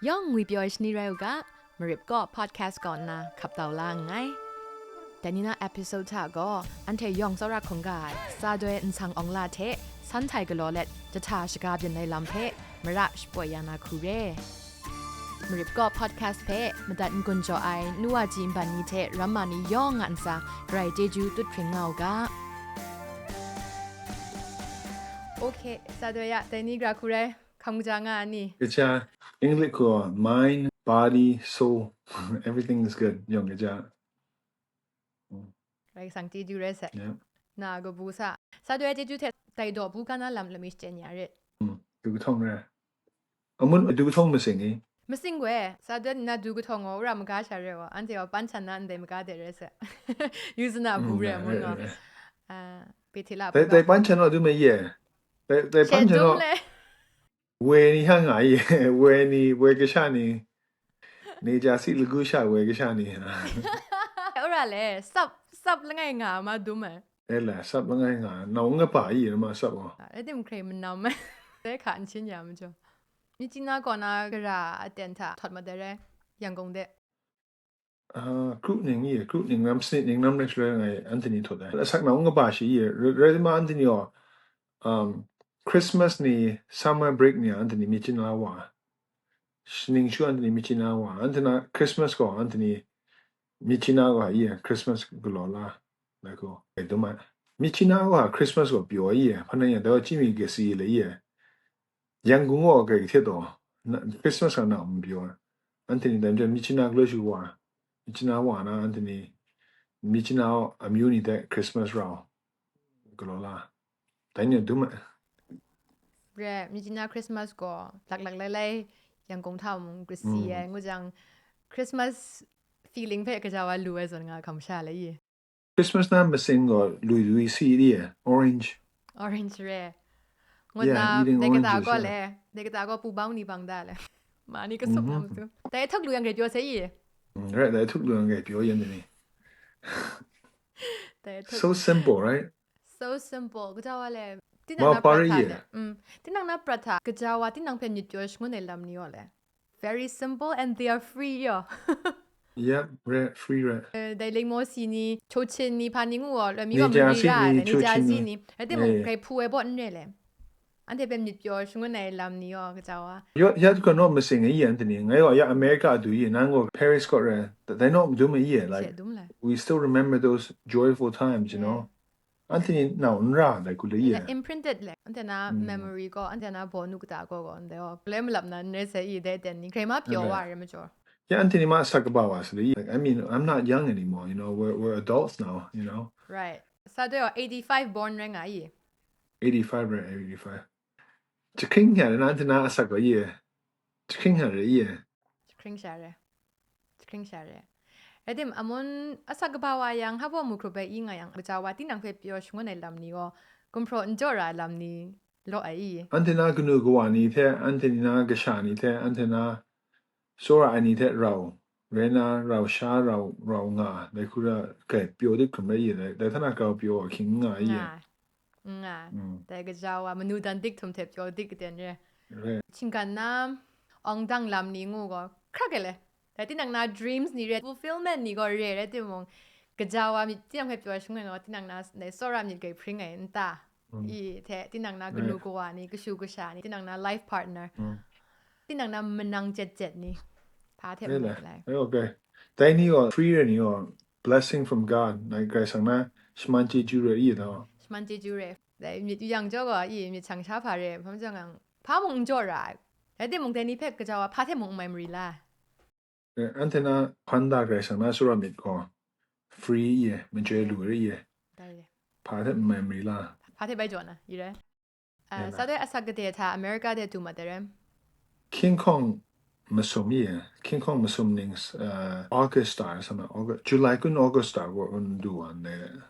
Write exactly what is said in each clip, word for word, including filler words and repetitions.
Yawng ngwi pyaw ai shani rai u ga, Marip kaw podcast kaw nna hkap tau la nngai. Dai ni na episode hta gaw, anhte yawng tsawra hkungga ai, sa doi nsang awng la hte, san htai galaw let, jahta shaga byin ai lam hpe, mara shapoi ya na hku re. Marip kaw podcast hpe, madat n-gun jaw ai, nu wa ji nban ni hte ram ma ni yawng a ntsa, grai chyeju tut hpring nga u ga. Okay, sa doi ya, dai ni gra hku rai. Hkam kaja nga a ni? Kaja, English gaw mind, body, soul, everything is good, yawng kaja. Rai sang chyeju rai sai. Yeah. Na kabu sa. Sa doi chyeju hte dai daw bu ga na lam lami shachyen ya rit. Mm, du kahtawng rai. Amun du kahtawng masing i? Masing we, sa doi na du kahtawng gaw, wora maga sha rai wa, anhte gaw pan chan na ndai maga de rai sai. Yu zana bu Mm, rai rai, mun rai, gaw. rai. Ah, Bethela Dai, bu dai ga. pan chan naw du ma ye? Dai, dai She pan chan dum naw. le. Woi ni hkang nga i, woi ni, woi kasha ni, ni ja si lagu sha woi kasha ni. Ora le, sap, sap langai nga ma dum ai. E la, sap langai nga, nau nga pa i, ma sap o. Ah, e tim hkrai manam ai. Dai hka n chin ya majaw. Myitkyina kaw na gara aten hta htawt mat ai rai, Yangon de. Ah, kru ning i, kru ning ram, snit ning ram rai shaloi ngai Anthony htawt ai. Asak na ung kaba shi i, rai, rai ma Anthony o, um, Christmas ni, summer break ni a Anthony Myitkyina wa. Shaning shu Anthony Myitkyina wa. Anthony Christmas gaw Anthony Myitkyina wa i, Christmas galaw la. Like, oh, I don't mind. Myitkyina wa Christmas gaw pyaw i, hpa na ya daw chimi gasi le i. Yangon gaw kai kahte taw, na, Christmas a na n pyaw ai. Anthony dai majaw Myitkyina galaw shu wa, Myitkyina wa na Anthony, Myitkyina amyu ni hte Christmas rau galaw la. Dai ni dum ai. Re, Myitkyina Christmas gaw laklak lailai Yangon hta mung kasi Mm. ai, ngu jang Christmas feeling hpe kaja wa lu ai zawn nga hkam sha le i. Christmas na masing gaw lui lui si di e, orange. Orange re. Ngut Yeah, na, eating dai kata oranges, gaw yeah. le, dai kata gaw pu bang ni bang da le. Ma ni ka sup Mhm. nam tu. Dai htuk lu yang gai pyaw sai i. Mm, right, dai htuk lu yang gai pyaw yan ni. Dai htuk. So simple, right? So simple. Kaja wa le, tinang Ma na prat pari hta ye. le. Mm. Tinang na prat hta, kaja wa tinang hpe myit pyaw shangun ai lam ni yaw le. Very simple and they are free yaw. Yep, re, free re. Eh, dai lingmo si ni, chochin ni, hpa ni ngu gaw, loi mi Ni gaw ja mari si ra ni, ai, ni ja chochin si ni. ni. Rai timung, Eh. grai hpu ai baw n re le. Anhte hpe myit pyaw shangun ai lam ni yaw, kaja wa. Yo, ya tu ka naw masing ai i Anthony. Ngai gaw ya America a du i, nang gaw Paris kaw re. Dai naw madum ai i, She like, dum le. we still remember those joyful times, you Yeah. know. Anthony nau n ra ndai hku le i. Like, imprinted le. Anhte na Mm. memory gaw, anhte na baw nu kata gaw gaw, ndai gaw. Gulai malap na n rai sai i, dai ten ni. Grai ma pyaw Right. wa re majaw. Ya Anthony ma asak kaba wa sa le i. Like, I mean, I'm not young anymore, you know, we're, we're adults now, you know. Right. Sa doi gaw eighty-five born rai nga i. Eighty-five, right, eighty-five. Jahkring hkya na, Anthony na asak wa i. Jahkring hkya re i. Jahkring sha re. Jahkring sha re. Rai tim, amun asak kaba wa yang, hpa baw mu hkrup ai i nga yang, kaja wa tinang hpe pyaw shangun ai lam ni gaw, gumhpraw n jaw ra ai lam ni law ai i. Anhte na kanu kawa ni hte, anhte ni na kasha ni hte, anhte na tsawra ai ni hte rau, rai na, rau sha, rau, rau nga, dai hku ra, kai pyaw dik hkrum rai i, dai, dai hta na grau pyaw ahkying n nga i. Nga. Nga. Mm. Dai kaja wa, manu dan dik htum hte pyaw dik katen re. Re. Shinggan na, awng dang lam ni ngu gaw, hkrak e le. Dai tinang na dreams ni re, fulfillment ni gaw re, rai timung, kaja wa myit, tinang hpe pyaw shangun gaw, tinang na, dai tsawra myit grai hpring ai, n ta? Mm. I hte, tinang na Re. kanu kawa ni, kashu kasha ni, tinang na life partner. Mm. Tinang na manang jet jet ni. Hpa hte Re mu le. lai. Re, okay. Dai ni gaw, free re ni gaw, blessing from God, like, Karai Kasang na shaman chyeju re i daw. Shaman chyeju re. Dai myit yu yang jaw gaw, i myit shang sha hpa re, hpa majaw ngang, hpa mung n jaw ra ai. Rai timung, dai ni hpe kaja wa hpa hte mung n mai mari la. Eh, anhte na hpan da Karai Kasang na tsawra myit gaw, free i, majoi lu re i. Dai re. Hpa hte n mai mari la. Hpa hte bai jaw na, i re. Ah, Nna. Sa doi asak kade hta America de du mat ai rai? King Kong masum i, King Kong masum ning, uh, August star sama, August, July kun August star gaw n du wa ndai.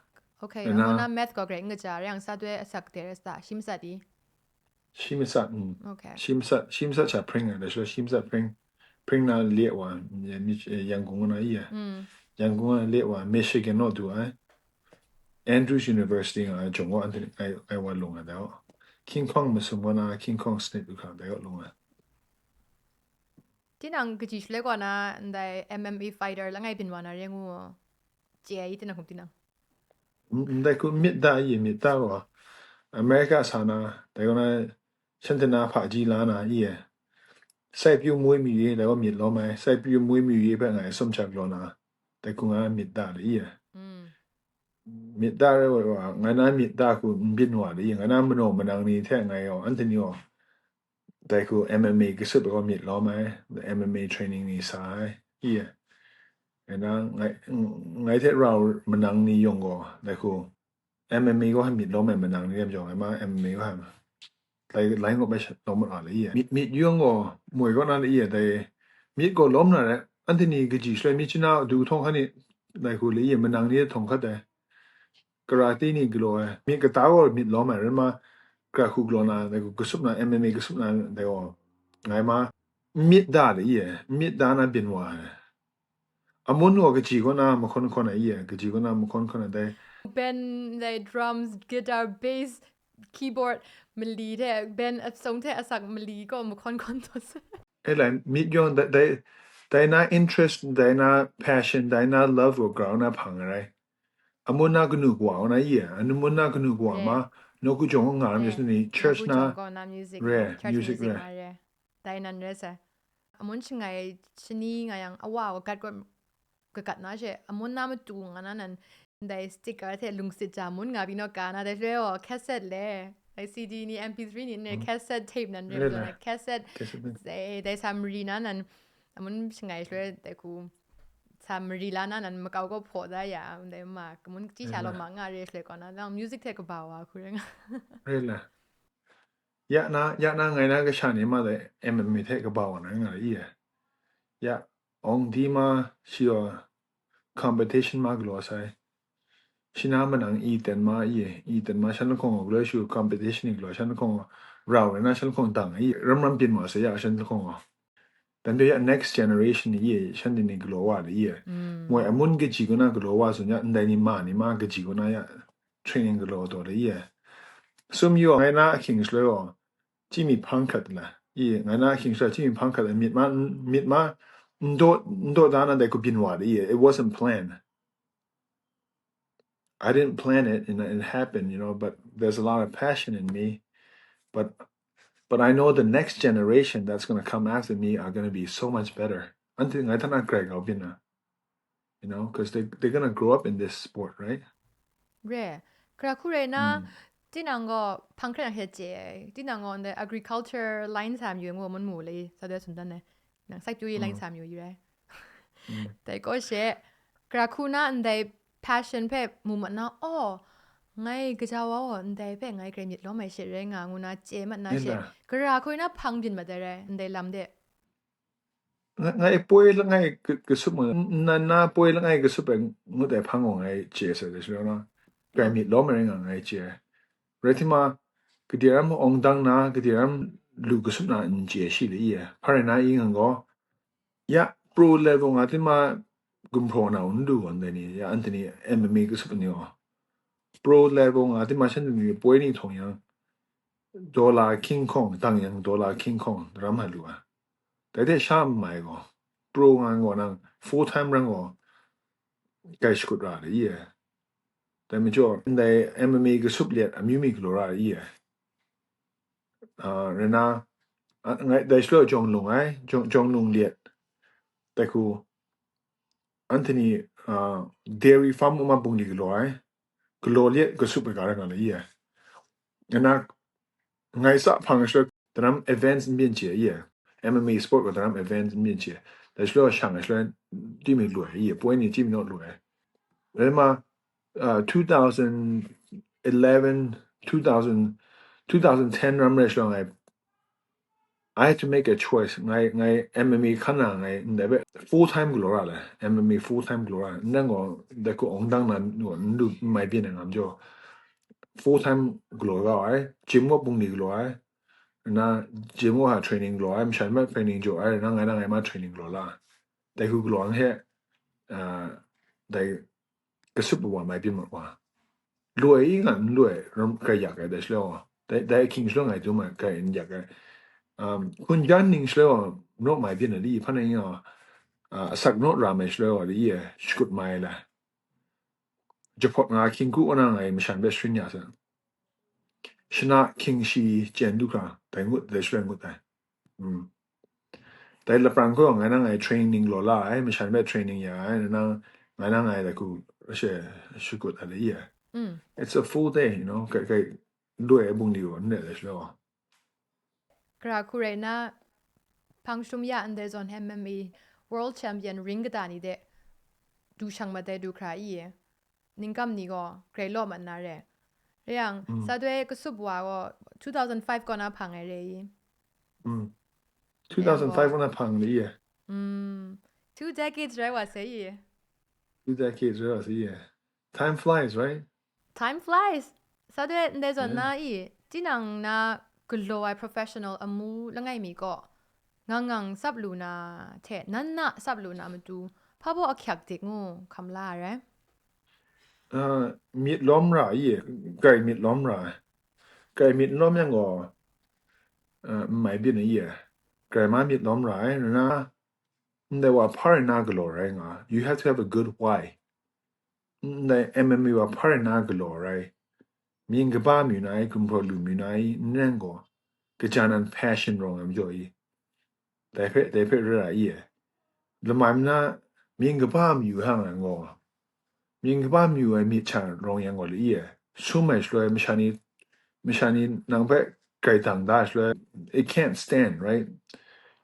Okay, Nna. Nang na math gaw grai n kaja, rai yang sa doi asak kade rai sa, shi matsat i? Shi matsat, mm. Okay. Shi matsat, shi matsat sha pring ai, da sha shi matsat pring, pring na le wa, mi, mi, eh, Yangon na i ya. Mm. Yangon na le wa, Michigan naw du ai. Andrews University nga ai jawng gaw, anhte ai, ai wa lung ai dai gaw. King Kong masum gaw na, King Kong snit du hkra dai gaw lung ai. Tinang kaji shaloi kaw na ndai M M A fighter langai byin wa na re ngu. Chye ai tinang hkum tinang. Ndai hku myit da yi, myit da gaw America sa na, dai gaw na shanhte na hpaji la na i e. Sai pyu mui mi ye, dai gaw myit lawm ai, sai pyu mui mi ye hpe ngai sum chak law na, dai hku nga myit da le i e. Mm. Myit da re wa, ngai na myit da hku n byin wa le i e, ngai na manaw manang ni hte ngai gaw, Anthony gaw, dai hku M M A kasup ai gaw myit lawm ai, M M A training ni sa ai, i e. Ngai na, ngai, ngai hte rau manang ni yawng gaw, dai hku M M A gaw hpa myit lawm ai manang ni lam jawng, ngai ma M M A gaw hpa, lai, lai ngawp ai sha-, lawm mat wa le i e. Myit, myit yawng gaw, moi kaw na le i e, dai, myit gaw lawm na re, Anthony kaji shaloi myit chana du htawng hkan ni, dai hku le i e, manang ni htawng hkat ai. Karate ni galaw ai, myit kata gaw myit lawm ai, rai ma, gara hku galaw na, dai hku kasup na, M M A kasup na, dai gaw, ngai ma, n myit da le i e, n myit da na byin wa ai. Amun gaw kaji kaw na mahkawn hkawn ai i e, kaji kaw na mahkawn hkawn ai dai. Ben, dai drums, guitar, bass, keyboard, mali hte, ben atsawng hte asak mali kaw mahkawn hkawn taw se. E lai, myit yawng dai, dai, dai na interest, dai na passion, dai na love gaw grau na hpang ai rai. Amun na kanu kawa kaw na i e, amun na kanu kawa ma, nawku jawng kaw nga ram, yes, ni church na, re, music re. Dai nan re sai. Amun shangai shani nga yang awa wa gat gaw kagat na she, amun na matu nga na nan, ndai sticker hte lungsit ja mun nga byin naw ka na, dai shaloi gaw cassette le, dai C D ni, M P three ni, n re, cassette tape nan re, cassette, dai sa mari na nan, amun shangai shaloi dai hku sa mari la na nan makau gaw hpaw da ya, ndai ma, amun kaji sha law ma nga re shaloi kaw na, lang music hte kaba wa hku rai nga. Re la. Ya na, ya na ngai na kasha ni ma dai M M A hte kaba wa na nga i e. Ya, awng di ma shi gaw competition ma galaw sai. Shi na manang i ten ma i e, i ten ma shan lahkawng gaw galaw shu competition ni galaw shan lahkawng gaw rau rai na shan lahkawng dang i e, ram ram byin wa sai ya shan lahkawng gaw. Dan de ya next generation ni i e, shanhte ni galaw wa le i e. Mm. Moi amun kaji kaw na galaw wa tsun ya, ndai ni ma ni ma kaji kaw na ya training galaw taw le i e. Sum yu ngai na ahkying shaloi gaw, chyi mi hpang hkrat la, i, ngai na ahkying shaloi chyi mi hpang hkrat la, myit ma, myit ma, n daw, n daw da na dai hku byin wa le i e. It wasn't planned. I didn't plan it, and it happened, you know, but there's a lot of passion in me. But, but I know the next generation that's gonna come after me are gonna be so much better. Anhte ngai hta na grai kau byin na, you know, 'cause they, they're gonna grow up in this sport, right? Re, gara hku rai na, mm, tinang gaw hpang hkrat na hte chye ai, tinang gaw ndai agriculture line sa mayu ngu mun mu le, sa de sun dan ai, nang sai pyu ye line, mm, sa mayu yu rai. Mm. Dai kaw she, gara hku na ndai passion hpe mu mat na, oh, ngai gaja wa gaw ndai hpe ngai grai myit lawm ai she rai nga ngu na chye mat na she, gara hku na hpang byin mat ai rai, ndai lam de. Nga-, ngai poi langai ka-, kasup ngu, n-, nnan na poi langai kasup ai ngut ai hpang gaw ngai chye sai dai shaloi na, grai myit lawm ai rai nga ngai chye ai. Rai timung, gade ram awng dang na, gade ram lu kasup na n chye shi le i e. Hpa rai na i ngang gaw, ya, pro level nga tima gumhpraw na n lu gaw ndai ni, ya, Anthony M M A kasup ni gaw. Pro level nga tima shanhte ni poi ni htawng yang, dollar King Kong, dang yang dollar King Kong ram hta lu ai. Dai hte sha n mai gaw, pro nga gaw nang full time ran gaw, kai shakut ra ai i e. Dai majaw, ndai M M A kasup liet amyu mi galaw ra ai i e. Ah, rai na, ah, ngai dai shaloi jawng lung ai, jawng, jawng lung liet, dai hku, Anthony, ah, dairy farm uma bungli galaw ai, galaw liet kasup ai ga rai nga le i e. Ngai na, ngai sa hpang ai shaloi, daram advance n byin chye i e. M M A sport gaw daram advance n byin chye. Dai shaloi shang ai shaloi, chyi mi lu ai i e, poi ni chyi mi naw lu ai. Rai ma, uh, two thousand eleven, two thousand, two thousand ten ram rai shaloi ngai, I had to make a choice. Ngai, ngai M M A hkan na ngai, ndai hpe full time galaw ra le, M M A full time galaw ra. Nang gaw, dai hku awng dang na, n lu, n mai byin ai nga majaw, full time galaw kau ai, gym gaw bungli galaw ai, na gym gaw ha training galaw ai, masha ni hpe training jaw ai, na ngai na ngai ma training galaw la. Dai hku galaw ai hte, ah, dai kasup ai wa mai byin mat wa. Lu ai i nga n lu ai, ram, grai yak ai, dai shaloi wa. Dai, dai ahkying shaloi ngai dum ai, grai n yak ai. Um, hkun jan ning shaloi wa, naw mai byin ai li, hpa na yin gaw, a, asak naw ra mai shaloi wa li e, shakut mai la. Jahpawt nga hkying ku na ngai mashan hpe sharin ya sa. Shana hkying shi chyen du hkra, dai ngut, dai shaloi ngut ai. Mm. Dai lapran gaw ngai na ngai training law la ai, mashan hpe training ya ai, na ngai na ngai dai ku she shakut ai li e. Mm. It's a full day, you know, kai, kai, loi ai bungli wa, n le dai shaloi wa. Gara hku rai na, hpang shum ya ndai zawn M M A world champion ring kata ni de, du shang mat ai du hkra i e. Ningkam ni gaw, grai law mat na re. Re yang, Mm. sa doi kasup wa gaw, two thousand five kaw na hpang ai re i. Mm. Two thousand five wa na hpang li e. Mm. Two decades rai wa sai i. Two decades, right? Yeah. Time flies, right? Time flies. Sa doi ndai zawn Yeah. na i, tinang na galaw ai professional amu langai mi gaw, ngang ngang sap lu na hte nan na sap lu na matu, hpa baw ahkyak dik ngu hkam la ai rai. Uh, myit lawm ra i, grai myit lawm ra. Grai myit lawm yang gaw, uh, n mai byin ai i. Grai ma myit lawm ra ai, na, ndai wa hpa rai na galaw rai nga. You have to have a good why. Ndai M M A wa hpa rai na galaw rai. Mying kaba mayu na ai, gumhpraw lu mayu na ai, n rai gaw, kaja nan passion rawng ai majaw i. Dai hpe, dai hpe rai ra i e. Lamai mana mying kaba mayu hang ai gaw, mying kaba mayu ai myit hta rawng yang gaw li i e. Sum ai shaloi masha ni, masha ni nang hpe grai dang da ai shaloi, it can't stand, right?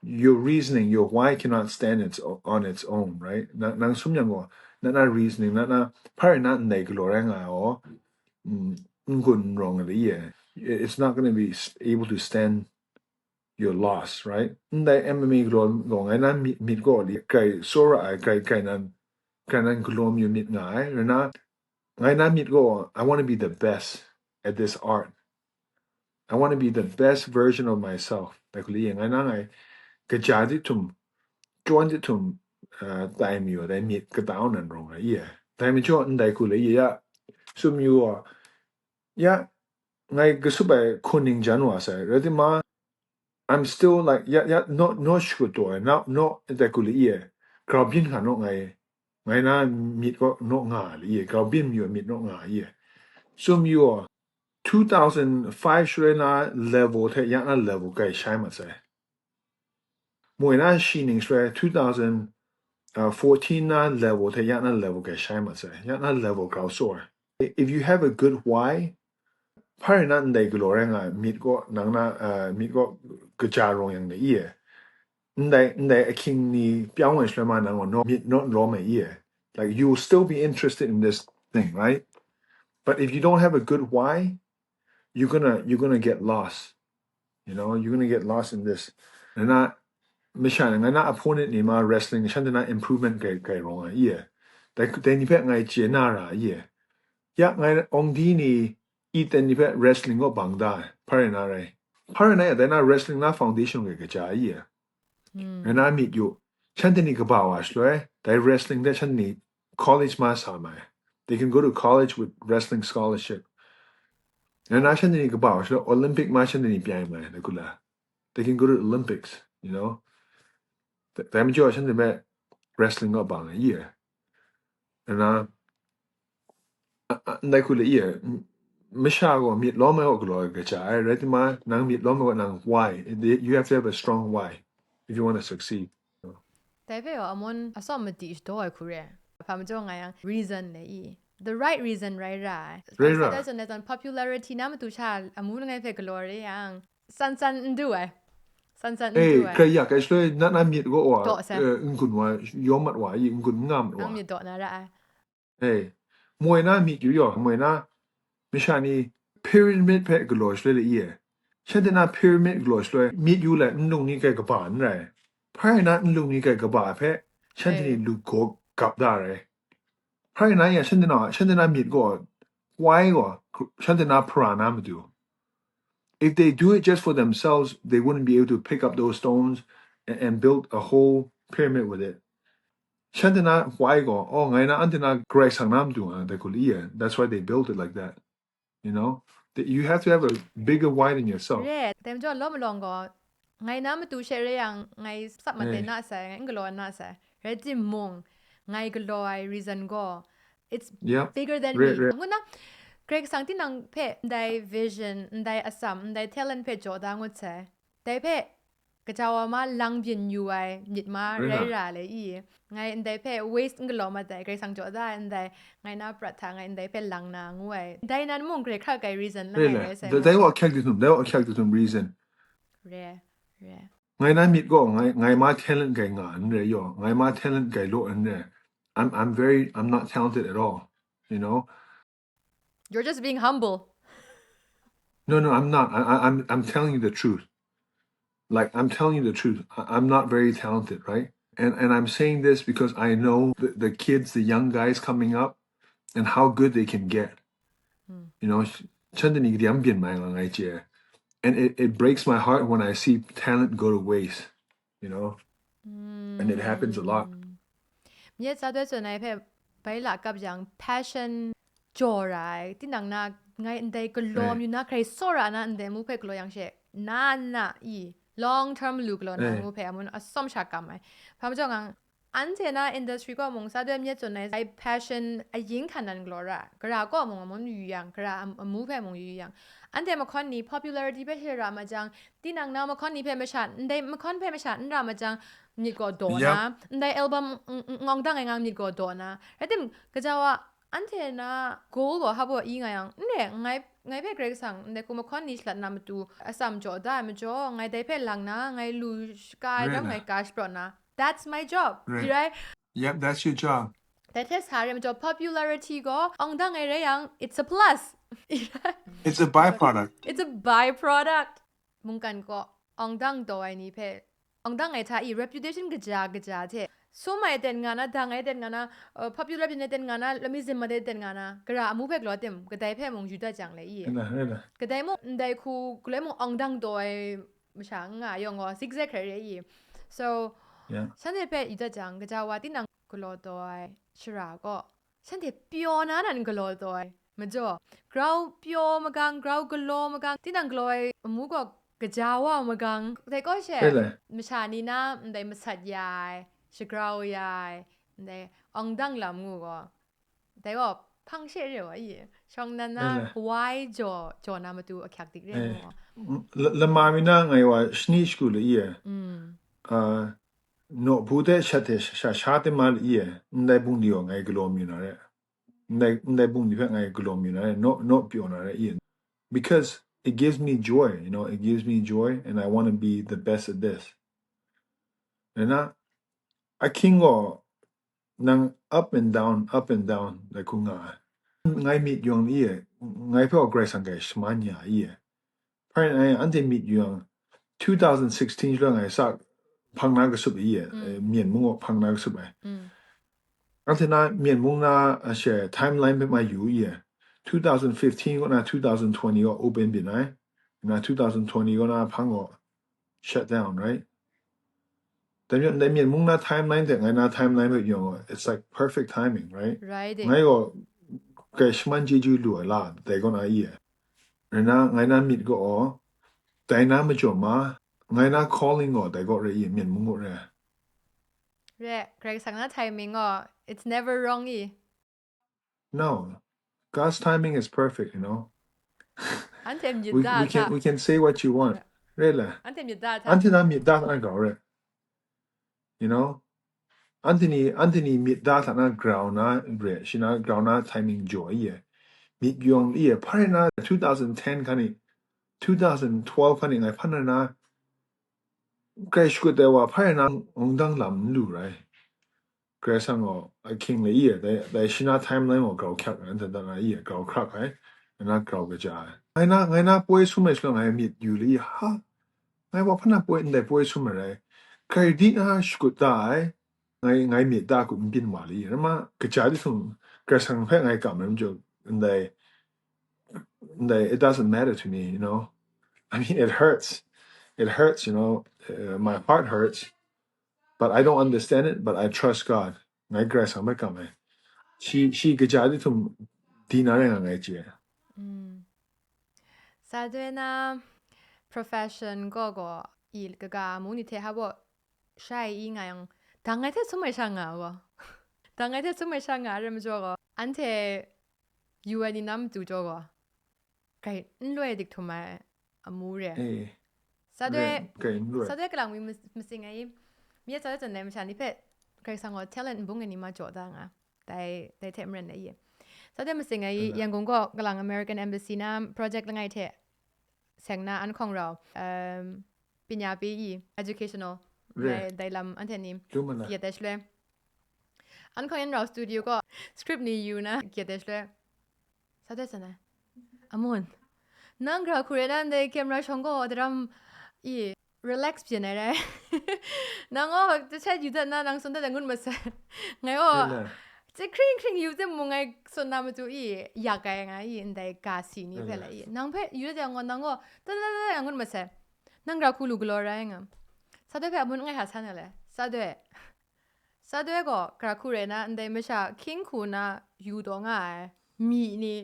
Your reasoning, your why cannot stand its, on its own, right? Nang, nang sum yang gaw, na na reasoning, na na, hpa rai na ndai galaw rai nga ai gaw, mm, n gun n rawng ai li i e. It's not gonna be s-, able to stand your loss, right? Ndai M M A galaw gaw ngai na myit, myit gaw li, grai tsawra ai, grai, grai nan, grai nan galaw mayu myit nga ai, rai na, ngai na myit gaw, I wanna be the best at this art. I wanna be the best version of myself. Dai hku li e, ngai na ngai, kaja di htum, jawn di htum, uh, tai mayu ai, dai myit kata nan rawng ai i e. Dai majaw ndai hku li e, ya, sum yu gaw, ya, ngai kasup ai hkun ning jan wa sai, rai timung, I'm still like, ya, ya, naw, naw shakut taw ai, naw, naw, dai hku li i e, grau byin hkra naw ngai, ngai na myit gaw naw nga ai li i e, grau byin mayu ai myit naw nga ai i e. Sum yu gaw, two thousand five shaloi na level hte ya na level grai shai mat sai. Moi na shi ning shaloi two thousand fourteen na level hte ya na level grai shai mat sai. Ya na level grau tsawra. If you have a good why, hpa rai na ndai galaw rai nga ai myit gaw, nang na, uh, myit gaw kaja rawng yang ni i e. Ndai, ndai ahkying ni pyang ai shaloi ma nang gaw naw, myit naw n lawm ai i e. Like, you'll still be interested in this thing, right? But if you don't have a good why, you're gonna, you're gonna get lost. You know, you're gonna get lost in this. Ngai na, masha ngai na opponent ni ma wrestling shanhte na improvement grai, grai rawng ai i e. Dai, dai ni hpe ngai chye na ra ai i e. Ya, ngai awng di ni, Ethan ni hpe wrestling gaw bang da ai, hpa rai na rai. Hpa rai na ya, dai na wrestling na foundation grai kaja ai i e. Mm. Ngai na myit yu, shanhte ni kaba wa shaloi, dai wrestling hte shanhte ni college ma sa mai. They can go to college with wrestling scholarship. Ngai na shanhte ni kaba wa shaloi, Olympic ma shanhte ni pyi mai, dai hku la. They can go to Olympics, you know. Dai, dai majaw shanhte hpe wrestling gaw bang ai i e. Ngai na, a, a, ndai hku li i e, m-, masha gaw myit lawm ai gaw galaw ai kaja ai, rai timung, nang myit lawm ai gaw nang why, you have to have a strong why if you wanna succeed. Dai hpe gaw amun atsawm madi shadaw ai hku re. Hpa majaw nga yang reason le i. The right reason rai ra ai. Rai ra. Sa dai zawn dai zawn popularity na matu sha amu langai hpe galaw re yang, san san n du ai. San san n Eh, du ai. Grai ya, grai shaloi na na myit gaw wa, Daw sai. Eh, n gun wa, yawm mat wa, i n gun n nga mat wa. Nang myit daw na ra ai. Hey, moi na myit yu yaw, moi na, masha ni pyramid hpe galaw shaloi le i e. Shanhte na pyramid galaw shaloi, myit yu let nlung ni grai kaba n rai. Hpa rai na nlung ni grai kaba hpe, shanhte ni Hey. lu gaw gap da rai. Hpa rai na ya, shanhte na, shanhte na myit gaw, why gaw, shanhte na hpara na matu. If they do it just for themselves, they wouldn't be able to pick up those stones and, and build a whole pyramid with it. Shanhte na why gaw, oh, ngai na anhte na grai sang na matu nga, dai hku li e. That's why they built it like that. You know? That you have to have a bigger why than yourself. Re, dai majaw lawm alawng gaw, Ngai na matu she re yang, ngai sap made na sai, ngai n galaw na sai. Rai timung, ngai galaw ai reason gaw, it's yep. Bigger than me. Ngu na, Karai Kasang tinang hpe ndai vision, ndai atsam, ndai talent hpe jaw da ngut sai. Dai hpe, kaja wa ma lang byin yu ai myit ma rai ra le i. Ngai ndai hpe waste n galaw mat ai, Karai Kasang jaw da ai ndai, ngai na prat hta ngai ndai hpe lang na ngu ai. Dai nan mung grai hkrak ai reason langai rai sai. Dai wa hkyak di htum, dai wa hkyak di htum reason. Re, re. Ngai na myit gaw, ngai, ngai ma talent gai nga n re yaw, ngai ma talent gai law n re. I'm, I'm very, I'm not talented at all, you know? You're just being humble. No, no, I'm not. I, I, I'm, I'm telling you the truth. Like, I'm telling you the truth. I, I'm not very talented, right? And, and I'm saying this because I know the, the kids, the young guys coming up, and how good they can get. You know, sh- shanhte ni kadiam byin mai nga ngai chye. And it, it breaks my heart when I see talent go to waste, you know? And it happens a lot. Myit sa doi tsun ai hpe bai la kap yang passion jaw ra ai. Tinang na ngai ndai galaw yu na, grai tsawra na ndai mu hpe galaw yang she, na na i long term lu galaw na mu hpe amun atsawm sha kam ai. Hpa majaw ngang, anhte na industry kaw mung sa doi myit tsun ai, ai passion ayin hkan nan galaw ra, gara kaw mung amun yu yang, gara am- amu hpe mung yu yang, anhte mahkawn ni popularity hpe hte ra majang, tinang na mahkawn ni hpe masha, ndai mahkawn hpe masha n ra majang, myit gaw daw na, ndai album n- n- ngawng dang ai nga myit gaw daw na, rai tim, kaja wa, anhte na goal gaw hpa baw i nga yang, n re, ngai, ngai hpe Karai Kasang, ndai hku mahkawn ni shalat na matu, atsam jaw da ai majaw, ngai dai hpe lang na, ngai lu shaka ai jang, ngai ka shapraw na. That's my job. Right. Rai? Yep, that's your job. Dai hte sa re majaw, popularity gaw awng dang ai rai yang, it's a plus. It's a byproduct. It's a byproduct. Mungkan gaw awng dang daw ai ni hpe, awng dang ai hta i reputation kaja kaja hte, sum ai ten nga na, dang ai ten nga na, uh, popular byin ai ten nga na, lami zin mat ai ten nga na, gara amu hpe galaw tim, kadai hpe mung yu dat jang le i. Kadai mung, ndai hku, galoi mung awng dang daw ai masha n nga yawng gaw, zigzag hkrai re i. So, shanhte hpe yu dat jang, kaja wa tinang galaw daw ai shara gaw, shanhte pyaw na nan galaw taw ai majaw, grau pyaw magang, grau galaw magang, tinang galaw ai amu gaw kaja wa magang. Dai kaw she, masha ni na ndai masat ya ai, shagrau ya ai, ndai awng dang lam ngu gaw, dai gaw hpang she re wa i, shawng nan na wai jaw, jaw na matu ahkyak dik re ngu gaw. Lama mi na ngai wa shani shagu le i e. Nawhbu hte shat hte sha sha tim ma le i e, ndai bungli gaw ngai galaw mi na re. Ndai, ndai bungli hpe ngai galaw mi na re, naw, naw pyaw na re i e. Because it gives me joy, you know, it gives me joy and I want to be the best at this. Rai na, ahkying gaw nang up and down, up and down, dai hku nga ai. Ngai myit yawng i e, ngai hpe wa Karai Kasang gaw shaman ya i e. Hpai nna anhte myit yu yang, two thousand sixteen shaloi ngai sa hpang na kasup ai, eh, Myen mung kaw hpang na kasup ai. Anhte na Myen mung na, ah, she timeline hpe mai yu ai. Two thousand fifteen kaw na two thousand twenty kaw open byin ai. Na two thousand twenty kaw na hpang gaw shut down, right? Dai majaw, ndai Myen mung na timeline hte ngai na timeline hpe yawng, it's like perfect timing, right? Right. Ngai gaw, kai shaman chyeju lu ai la, dai kaw na i e. Rai na, ngai na myit gaw, dai na majaw ma, ngai na calling gaw, dai kaw re i e, Myen mung kaw re. Re, Karai Kasang na timing gaw, it's never wrong i. No. God's timing is perfect, you know. Anhte myit we, da we can, hta. We can say what you want. Re le. Anhte myit da hta. Anhte na myit da hta na grau re. You know? Anhte ni, anhte ni myit da hta na grau na re. Shi na grau na timing jaw i e. Myit yawng i e. Hpa rai na two thousand ten hkan ni, two thousand twelve hkan ni ngai hpan rai na, Karai shakut ai wa hpa rai na awng dang lam n lu rai. Karai Kasang gaw ahkying le i e, dai, dai shi na timeline gaw grau hkyak ai, nta dan ai i e, grau hkrak ai, ngai na grau kaja ai. Ngai na, ngai na poi sum ai shaloi ngai myit yu le i, ha? Ngai wa hpa na poi, ndai poi sum ai rai. Karai di na shakut da ai, ngai, ngai myit da hku n byin wa le i, rai ma, kaja di htung, Karai Kasang hpe ngai kam ai majaw, ndai, ndai, it doesn't matter to me, you know? I mean, it hurts. It hurts, you know? Uh, my heart hurts. But I don't understand it, but I trust God. Ngai Karai Kasang hpe kam ai. Shi, shi kaja di htum di na rai nga ngai chye ai. Mm. Sa doi na profession gaw gaw, i kaga amu ni hte hpa baw shai i nga yang, dang ai hte sum ai sha nga gaw, dang ai hte sum ai sha nga ai rai majaw gaw, anhte yu ai ni na matu jaw gaw, grai n loi dik htum ai amu re. Eh, Sa doi, re, grai n loi. Sa doi kalang mi mas-, masing ai, mi a sa doi tsun ai masha ni hpe, Karai Kasang gaw talent n bung ai ni ma jaw da nga, dai, dai hte maren ai ye. Sa doi masing ai, Amen. Yangon gaw kalang American Embassy na project langai hte seng na an hkawng rau, um, pinya pi i, educational, Re. dai, dai lam anhte ni Lum ana. Yet ai shaloi. An hkawng yan rau studio gaw script ni yu na yet ai shaloi. Sa doi tsun ai. Amun. Nang gra hku rai na ndai camera shawng gaw daram i relax byin ai rai. Nang gaw, tachat yu dat na nang tsun dat ai ngut masai. Ngai gaw, Amen. Tse hkring hkring yu tse mung ngai tsun na matu i, yak ai nga i, ndai ga si ni hpe Amen. La i. Nang hpe yu dat ai gaw, nang gaw, da da da da ngut masai. Nang gra hku lu galaw rai nga. Sa doi hpe amun ngai hta san ai le. Sa doi. Sa doi gaw, gra hku rai na, ndai masha hkying hku na yu taw nga ai. Mi ni,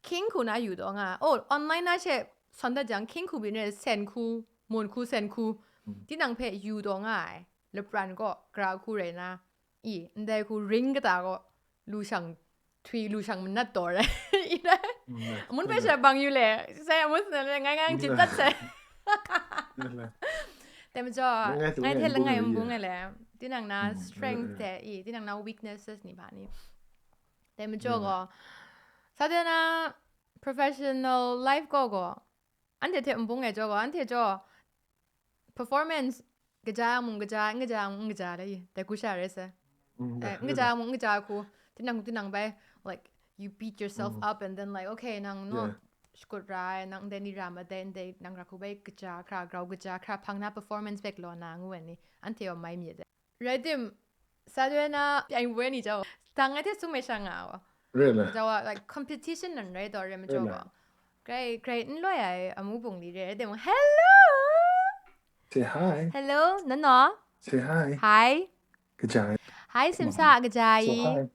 hkying hku na yu taw nga ai. Oh, online na she, sawn dat jang, hkying hku byin re, sen hku, mun hku, sen hku. Mm. Tinang hpe yu taw nga ai. Lapran gaw, gra hku rai na. I, ndai hku ring kata gaw, lu shang, htwi lu shang manat taw rai. I rai. Mm, Amun hpe sha bang yu le, sai amun sina le, ngai ngai jip dat sai. Dai majaw, Langai tu ngai ngai hte tu langai ngai n bung ye. Ai le, tinang na Mm, strength eh, eh. Hte, i, tinang na weaknesses ni hpa ni. Dai majaw Mm. gaw, sa doi na professional life gaw gaw, anhte hte n bung ai jaw gaw, anhte jaw performance kaja yang mung kaja, n kaja yang mung n kaja da i, dai hku sha rai sai. Mm, Eh, n kaja yang mung n kaja hku, tinang tinang bai, like, you beat yourself Mm. up and then, like, okay, nang no, Yeah. shakut ra ai, nang ndai ni ra ma dai, ndai nang ra hku bai kaja, hkra grau kaja, hkra hpang na performance back law na ngu ai ni, anhte yawng mai myit ai. Rai tim, sa doi na, pyai woi ni jau, dang ai hte sum ai sha nga wa. Re le. Jau wa, like, competition nan rai taw re ma Re jau le. Wa. Grai, grai n loi ai amu bung li re, rai tim, hello! Say hi. Hello, nan no? Say hi. Hi. Kaja ai. Hi, Come on. Simsa, kaja Say ai. Hi.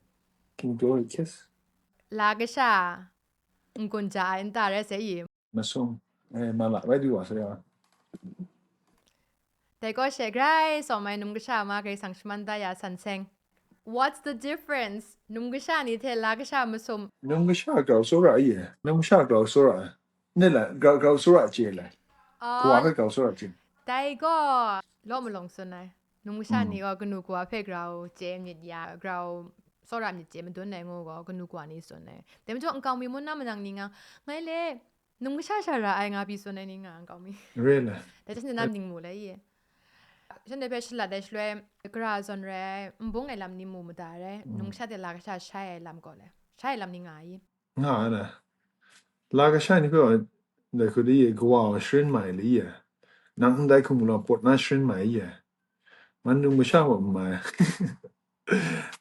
Can you blow a kiss? La kasha. N kun ja ai nta rai sai i. Masum. Eh, ma la bai du wa sai ya. Dai gaw she grai sawm ai num kasha ma Karai Kasang shaman da ya san seng. What's the difference? Num kasha ni hte la kasha masum. Num kasha grau tsawra ai e. Num kasha grau tsawra ai. Ni la, grau, grau tsawra chye le. Ah, Kawa hpe grau tsawra chye. Dai gaw law malawng tsun ai. Num kasha ni Mm. gaw kanu kawa hpe grau chye myit ya, grau tsawra myit chye madun ai ngu gaw kanu kawa ni tsun ai. Dai majaw nkau mi mun na manang ni nga, ngai le, num kasha sha ra ai nga pyi tsun ai ni nga nkau mi. Really? Dai hte shanhte na ning mu le i. Shanhte hpe shalat ai shaloi, gara zawn rai ai, n bung ai lam ni mu mada rai, Mm. num kasha hte la kasha shai ai lam gaw le. Shai ai lam ni nga i. Nga ai na. La kasha ni hpe wa, ndai hku de ye, kawa wa sharin mai le ye. Nang ndai hkum galaw pawt na sharin mai ye. Man num kasha wa n mai.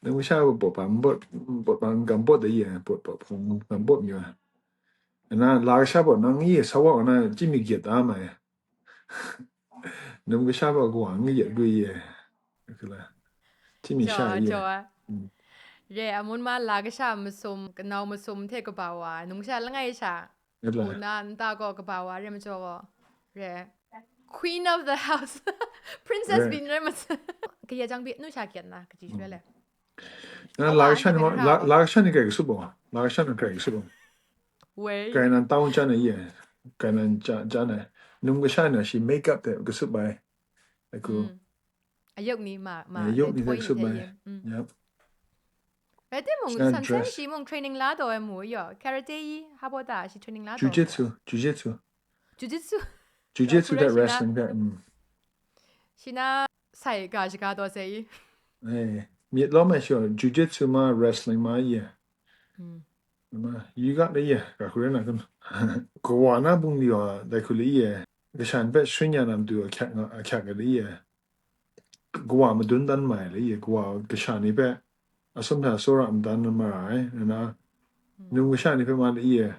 Num kasha wa pawt pa, n pawt, pawt pa n gam pawt de ye, pawt pa, n gam pawt mi wa. Na la kasha pawt nang ye, sa wa na, chyi mi gyet da mai. Num kasha gaw kawa n kayat gwi ye. Kala. Chyi mi sha Jaw, ye. Jaw a. Mm. Re, amun ma la kasha masum, kanau masum hte kaba wa, num kasha langai sha. Re la. Hku na nta gaw kaba wa, re majaw gaw. Re. Queen of the house. Princess Re. Byin re majaw. Kaya jang bi nu sha kyat na, kaji shwe Mm. le. Na Awa, la kasha anhte ni ma, hpe la, la, la kasha ni kai kasup baw. La kasha ni kai kasup baw. Wei. Kai nan tau jan ai ye. Kai nan ja, jan ai. Num kasha ni shi make up de kasup bai. Ai ku. Mm. Ayok ni ma, ma, Ayok eh, ni de point kasup te bai. Ye. Mm. Yep. Rai timung, Shan san san dress. Shi mung training la taw ai mu yo. Karate i, ha bo ta, shi training la taw. Jiu-jitsu, jiu-jitsu. Jiu-jitsu. Jiu-jitsu Jiu-jitsu that shi na. Wrestling that. Mm. Shi na sai ga shiga taw se i. Eh, myit lawm ai sha, jiu-jitsu ma, wrestling ma ye. Mm. Ma, yu ga de ye, ga hku rai na kan. Kawa na bungli wa, dai hku le ye. Kashan hpe sharin ya na matu ahkyak nga, ahkyak ga de ye. Kawa madun dan mai le ye, kawa kasha ni hpe asum hta tsawra madan na mara ai, na, Mm. num kasha ni hpe ma le ye.